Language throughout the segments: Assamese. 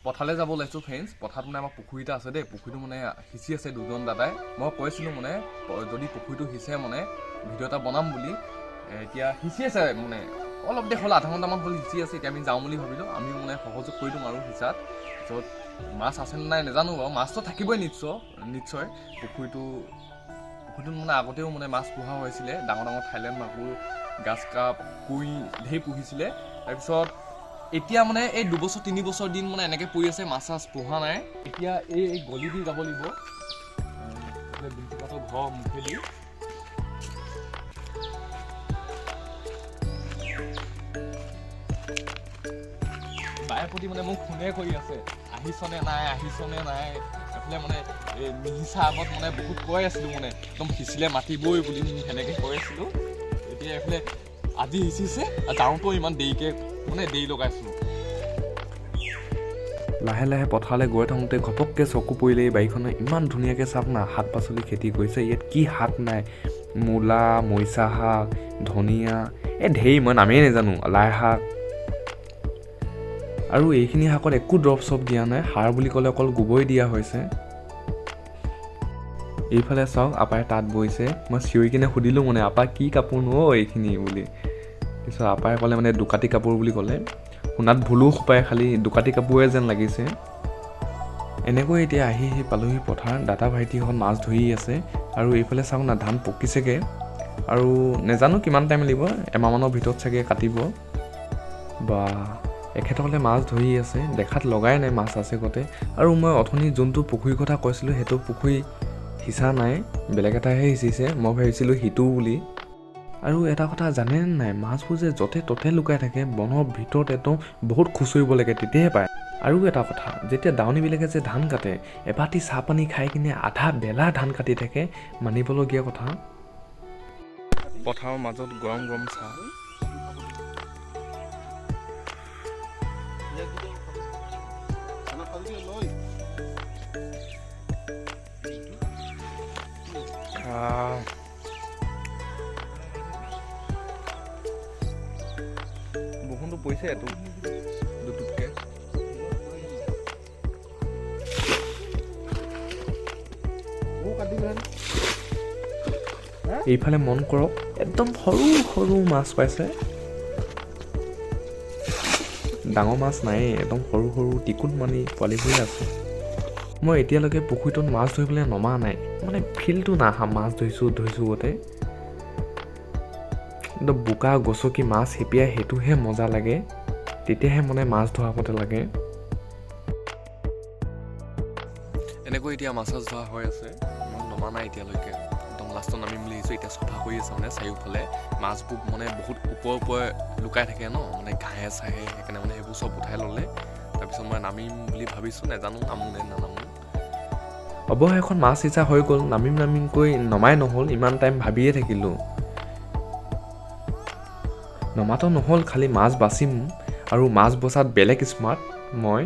পথাৰলৈ যাব ওলাইছোঁ ফ্ৰেণ্ডছ। পথাৰত মানে আমাৰ পুখুৰী এটা আছে দেই। পুখুৰীটো মানে সিঁচি আছে দুজন দাদাই। মই কৈছিলোঁ মানে যদি পুখুৰীটো সিঁচে মানে ভিডিঅ' এটা বনাম বুলি। এতিয়া সিঁচি আছে, মানে অলপ দেৰি হ'ল, আধা ঘণ্টামান হ'ল সিঁচি আছে। এতিয়া আমি যাওঁ বুলি ভাবিলোঁ, আমিও মানে সহযোগ কৰি দিওঁ আৰু সিঁচাত। তাৰপিছত মাছ আছেনে নাই নাজানো বাৰু, মাছটো থাকিবই নিশ্চয় নিশ্চয়। পুখুৰীটোত মানে আগতেও মানে মাছ পোহা হৈছিলে, ডাঙৰ ডাঙৰ থাইলেণ্ড মাগুৰ, গাছ কাপ, কুই ঢেৰ পুহিছিলে। তাৰপিছত এতিয়া মানে এই 2 বছৰ 3 বছৰ দিন মানে এনেকৈ পৰি আছে, মাছ চাছ পোহা নাই। এতিয়া এই গলি দি যাব লাগিব, বিঞ্চিকাহঁতৰ ঘৰৰ মুখেদি। বাৰে প্ৰতি মানে মোক ফোনে কৰি আছে, আহিছনে নাই, আহিছনে নাই। এইফালে মানে এই নিসিঁচা আগত মানে বহুত কৈ আছিলোঁ, মানে একদম সিঁচিলে মাতিবই বুলি সেনেকৈ কৈ আছিলোঁ। এতিয়া এইফালে আজি সিঁচিছে, যাওঁতেও ইমান দেৰিকৈ মানে দেৰি লগাইছোঁ। লাহে লাহে পথাৰলৈ গৈ থাকোঁতে ঘপককৈ চকু পৰিলে এই বাৰীখনত। ইমান ধুনীয়াকৈ চাওক না, শাক পাচলি খেতি কৰিছে। ইয়াত কি শাক নাই! মূলা, মৰিচা শাক, ধনিয়া, এই ঢেৰ, মই নামেই নাজানো, লাই শাক। আৰু এইখিনি শাকত একো দৰৱ চৰৱ দিয়া নাই, সাৰ বুলি ক'লে অকল গোবৰেই দিয়া হৈছে। এইফালে চাওক, আপাই তাঁত বৈছে। মই চিঞৰি কিনে সুধিলোঁ মানে, আপা কি কাপোৰনো অ' এইখিনি বুলি। পিছত আপাই ক'লে মানে দুকাটি কাপোৰ বুলি ক'লে। শুনাত ভুলো পায়, খালি দুকাটি কাপোৰে যেন লাগিছে। এনেকৈ এতিয়া আহি আহি পালোহি পথাৰ। দাদা ভাইটিহঁত মাছ ধৰি আছে। আৰু এইফালে চাওক না, ধান পকিছেগৈ আৰু নেজানো কিমান টাইম লাগিব, এমাহমানৰ ভিতৰত চাগে কাটিব। বা এখেতসকলে মাছ ধৰি আছে, দেখাত লগাই নাই মাছ আছে গতে। আৰু মই অথনি যোনটো পুখুৰীৰ কথা কৈছিলোঁ, সেইটো পুখুৰী সিঁচা নাই, বেলেগ এটাহে সিঁচিছে। মই ভাবিছিলোঁ সিটো বুলি। আৰু এটা কথা জানেনে নাই, মাছবোৰ যে য'তে ত'তে লুকাই থাকে বনৰ ভিতৰত, একদম বহুত খুচৰিব লাগে তেতিয়াহে পায়। আৰু এটা কথা, যেতিয়া দাৱনীবিলাকে যে ধান কাটে, এবাতি চাহপানী খাই কিনে আধা বেলা ধান কাটি থাকে, মানিবলগীয়া কথা। পথাৰৰ মাজত গৰম গৰম চাহ। আহ, বৰষুণটো পৰিছে এটোপ দুটোপকে। এইফালে মন কৰক, একদম সৰু সৰু মাছ পাইছে, ডাঙৰ মাছ নায়েই, একদম সৰু সৰু টিকুটমানি পোৱালিবোৰে আছে। মই এতিয়ালৈকে পুখুৰীটোত মাছ ধৰিবলৈ নমা নাই, মানে ফিলটো নাহা, মাছ ধৰিছোঁ ধৰিছোঁ গোটেই। একদম বোকা গছকি মাছ হেপিয়াই সেইটোহে মজা লাগে, তেতিয়াহে মানে মাছ ধৰা গতে লাগে। এনেকৈ এতিয়া মাছ চাছ ধৰা হৈ আছে। মই নমা নাই এতিয়ালৈকে, একদম লাষ্টত নামিম বুলি ভাবিছোঁ। এতিয়া চফা কৰি আছে মানে চাৰিওফালে। মাছবোৰ মানে বহুত ওপৰে ওপৰে লুকাই থাকে ন, মানে ঘাঁহে চাহে, সেইকাৰণে মানে সেইবোৰ চব উঠাই ল'লে। তাৰপিছত মই নামিম বুলি ভাবিছোঁ, নাজানো নামো নে নানামো। অৱশেষত মাছ সিঁচা হৈ গ'ল। নামিম নামিমকৈ নমাই নহ'ল, ইমান টাইম ভাবিয়ে থাকিলোঁ, নমাটো নহ'ল। খালি মাছ বাচিম আৰু মাছ বচাত বেলেগ স্মাৰ্ট মই।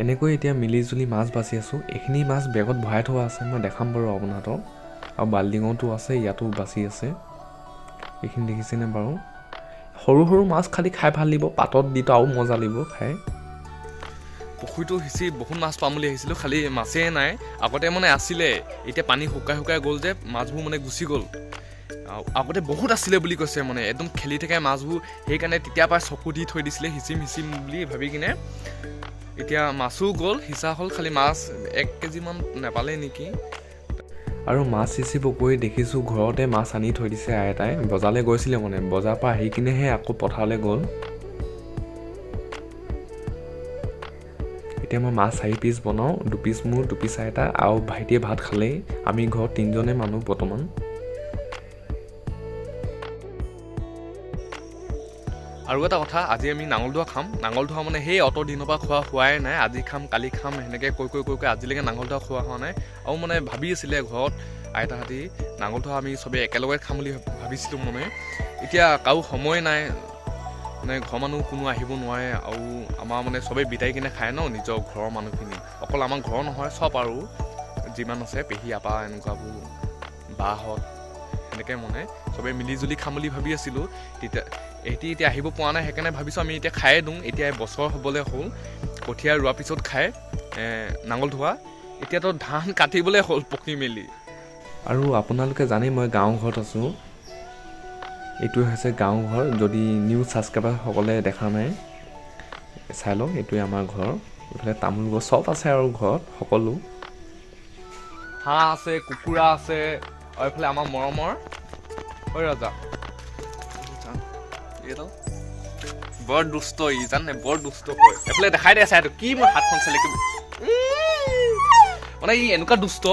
এনেকৈ এতিয়া মিলি জুলি মাছ বাচি আছোঁ। এইখিনি মাছ বেগত ভৰাই থোৱা আছে, মই দেখাম বাৰু আপোনালোকক। আৰু বাল্টিঙতো আছে, ইয়াতো বাচি আছে। এইখিনি দেখিছেনে বাৰু? সৰু সৰু মাছ, খালি খাই ভাল লাগিব। পাতত দিতো আৰু মজা লাগিব খাই। পুখুৰীটো সিঁচি বহুত মাছ পাম বুলি আহিছিলোঁ, খালি মাছেই নাই। আগতে মানে আছিলে, এতিয়া পানী শুকাই শুকাই গ'ল যে, মাছবোৰ মানে গুচি গ'ল। আৰু আগতে বহুত আছিলে বুলি কৈছে, মানে একদম খেলি থাকে মাছবোৰ। সেইকাৰণে তেতিয়াৰ পৰাই চকু দি থৈ দিছিলে সিঁচিম সিঁচিম বুলি ভাবি কিনে। এতিয়া মাছো গ'ল, সিঁচা হ'ল, খালি মাছ 1 কেজিমান নাপালে নেকি। আৰু মাছ সিঁচিব গৈ দেখিছোঁ ঘৰতে মাছ আনি থৈ দিছে আইতাই। বজাৰলৈ গৈছিলে মানে, বজাৰৰ পৰা আহি কিনেহে আকৌ পথাৰলৈ গ'ল। এতিয়া মই মাছ 4 পিচ বনাওঁ, 2 পিচ মোৰ, 2 পিচ আইতা আৰু ভাইটিয়ে ভাত খালেই। আমি ঘৰত তিনিজনে মানুহ বৰ্তমান। আৰু এটা কথা, আজি আমি নাঙল ধোৱা খাম। নাঙল ধোৱা মানে সেই অত দিনৰ পৰা খোৱা হোৱাই নাই। আজি খাম, কালি খাম সেনেকৈ কৈ কৈ কৈ কৈ আজিলৈকে নাঙল ধোৱা খোৱা হোৱা নাই। আৰু মানে ভাবি আছিলে ঘৰত আইতাহঁতি, নাঙল ধোৱা আমি চবেই একেলগে খাম বুলি ভাবিছিলোঁ। মানে এতিয়া কাৰো সময় নাই। মানে ঘৰৰ মানুহ কোনো আহিব নোৱাৰে আৰু আমাৰ মানে চবেই বিটাই কিনে খায় ন নিজৰ ঘৰৰ মানুহখিনি, অকল আমাৰ ঘৰৰ নহয় চব আৰু যিমান আছে পেহী আপা এনেকুৱাবোৰ বাহঁত সেনেকৈ মানে চবেই মিলি জুলি খাম বুলি ভাবি আছিলোঁ। তেতিয়া এহেঁতি এতিয়া আহিব পৰা নাই, সেইকাৰণে ভাবিছোঁ আমি এতিয়া খায়ে দিওঁ। এতিয়া বছৰ হ'বলৈ হ'ল, কঠীয়া ৰোৱাৰ পিছত খায় নাঙল ধোৱা। এতিয়াতো ধান কাটিবলৈ হ'ল পকি মেলি। আৰু আপোনালোকে জানেই মই গাঁও ঘৰত আছোঁ। এইটোৱে হৈছে গাঁও ঘৰ, যদি নিউ ছাবস্ক্ৰাইবাৰসকলে দেখা নাই চাই লওক, এইটোৱে আমাৰ ঘৰ। এইফালে তামোল গছ চব আছে আৰু ঘৰত সকলো। হাঁহ আছে, কুকুৰা আছে, আৰু এইফালে আমাৰ মৰমৰ ঐ ৰাজা এইডাল বৰ দুষ্ট, ই জানে বৰ দুষ্ট হয়। এইফালে দেখাই দে চাইটো কি মই হাতখন চেলেকি মানে ই এনেকুৱা দুষ্ট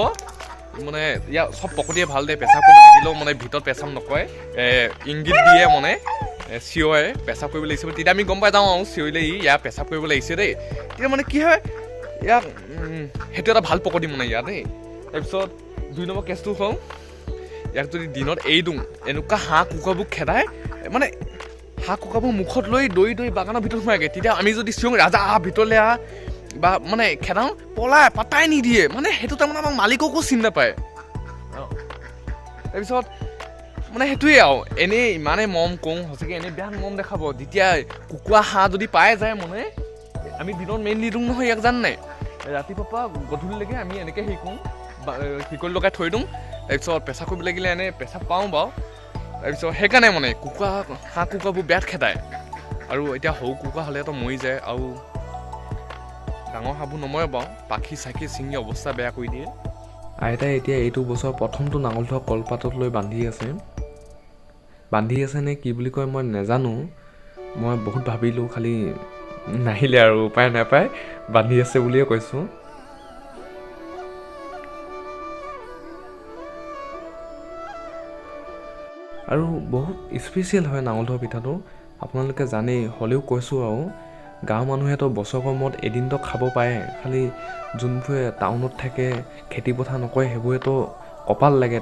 মানে ইয়াৰ চব পকতিয়ে ভাল দে, পেচাব কৰিব লাগিলেও মানে ভিতৰত পেচাব নকৰে, ইংগিত দিয়ে মানে চিঞৰে পেচাব কৰিব লাগিছে বুলি। তেতিয়া আমি গম পাই যাওঁ আৰু চিঞৰিলে ই ইয়াৰ পেচাব কৰিব লাগিছে দেই। তেতিয়া মানে কি হয় ইয়াক সেইটো এটা ভাল পকতি মানে ইয়াৰ দেই। তাৰপিছত 2 নম্বৰ কেছটো হ'ল, ইয়াক যদি দিনত এৰি দিওঁ এনেকুৱা হাঁহ কুকুৰাবোৰ খেদাই মানে হাঁহ কুকুৰাবোৰ মুখত লৈ দৌৰি দৌৰি বাগানৰ ভিতৰত সোমাইগৈ। তেতিয়া আমি যদি চিঞৰোঁ ৰাজা আহ ভিতৰলৈ আহ বা মানে খেদাওঁ, পলাই পাতাই নিদিয়ে মানে। সেইটো তাৰমানে আমাক মালিককো চিনি নাপায়। তাৰপিছত মানে সেইটোৱে আৰু এনেই ইমানেই মৰম কৰোঁ সঁচাকৈ, এনেই বেয়া মৰম দেখাব। যেতিয়া কুকুৰা হাঁহ যদি পাই যায় মানে আমি দিনত মেইন নিদিওঁ নহয় ইয়াক, জান নাই, ৰাতিপুৱাৰ পৰা গধূলিলৈকে আমি এনেকৈ হেৰি কৰোঁ, শিকলি লগাই থৈ দিওঁ। তাৰপিছত পেচাব কৰিব লাগিলে এনেই পেচাব পাওঁ বাৰু। তাৰপিছত সেইকাৰণে মানে কুকুৰা হাঁহ কুকুৰাবোৰ বেয়াত খেদায়। আৰু এতিয়া সৰু কুকুৰা হ'লেতো মৰি যায়, আৰু ডাঙৰ হাঁহবোৰ নমৰে বাৰু, পাখি চাখি ছিঙি অৱস্থা বেয়া কৰি দিয়ে। আইতাই এতিয়া এইটো বছৰ প্ৰথমটো নাঙল ধোৱা কলপাতত লৈ বান্ধি আছে, বান্ধি আছে নে কি বুলি কয় মই নাজানো। মই বহুত ভাবিলোঁ, খালি নাহিলে আৰু উপায় নাপায় বান্ধি আছে বুলিয়ে কৈছোঁ। আৰু বহুত স্পেচিয়েল হয় নাঙল ধোৱা পিঠাটো, আপোনালোকে জানেই, হ'লেও কৈছোঁ আৰু গাঁৱৰ মানুহেতো বছৰেকৰ মূৰত এদিনতো খাব পাৰে, খালি যোনবোৰে টাউনত থাকে খেতি পথাৰ নকৰে সেইবোৰেতো কপাল লাগে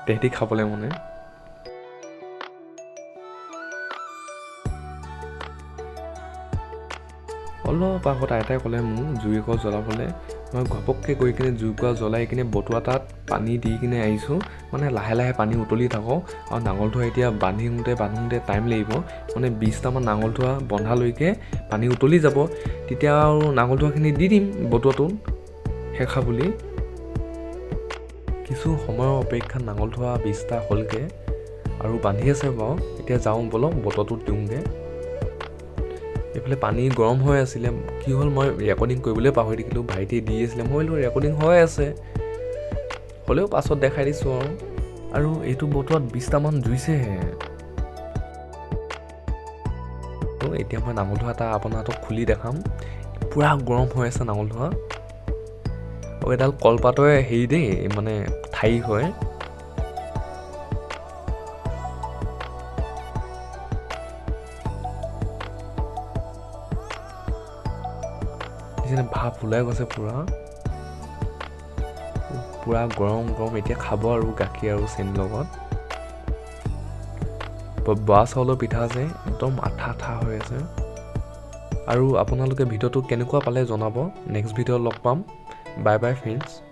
তেহেঁতি খাবলৈ মানে। অলপ আগত আইতাই ক'লে মোক জুই একুৰা জ্বলাবলৈ, মই ঘপককৈ গৈ কিনে জুইকুৰা জ্বলাই কিনে বটুৱা তাত পানী দি কিনে আহিছোঁ। মানে লাহে লাহে পানী উতলি থাকক আৰু নাঙল ধোৱা এতিয়া বান্ধোঁতে বান্ধোঁতে টাইম লাগিব, মানে 20টামান নাঙল ধোৱা বন্ধালৈকে পানী উতলি যাব, তেতিয়া আৰু নাঙল ধোৱাখিনি দি দিম বটুৱাটোত শেষা বুলি। কিছু সময়ৰ অপেক্ষাত নাঙল ধোৱা 20টা হ'লগৈ আৰু বান্ধি আছে বাৰু। এতিয়া যাওঁ ব'লক বটুৱাটোত দিওঁগৈ। এইফালে পানী গৰম হৈ আছিলে, কি হ'ল মই ৰেকৰ্ডিং কৰিবলৈ পাহৰি থাকিলোঁ, ভাইটিয়ে দি আছিলে, মই ভাবিলোঁ ৰেকৰ্ডিং হৈ আছে, হ'লেও পাছত দেখাই দিছোঁ আৰু। আৰু এইটো বটুৱাত 20টামান জুইছেহে। তো এতিয়া মই নাঙল ধোৱা এটা আপোনালোকক খুলি দেখাম, পূৰা গৰম হৈ আছে নাঙল ধোৱা। আৰু এডাল কলপাতৰে হেৰি দেই মানে ঠাৰি হয়। ভাপ ওলাই গৈছে পূৰা পূৰা গৰম গৰম। এতিয়া খাব আৰু গাখীৰ আৰু চেনিৰ লগত। বৰা চাউলৰ পিঠা আছে, একদম আঠা আঠা হৈ আছে। আৰু আপোনালোকে ভিডিঅ'টো কেনেকুৱা পালে জনাব। নেক্সট ভিডিঅ'ত লগ পাম। Bye bye friends.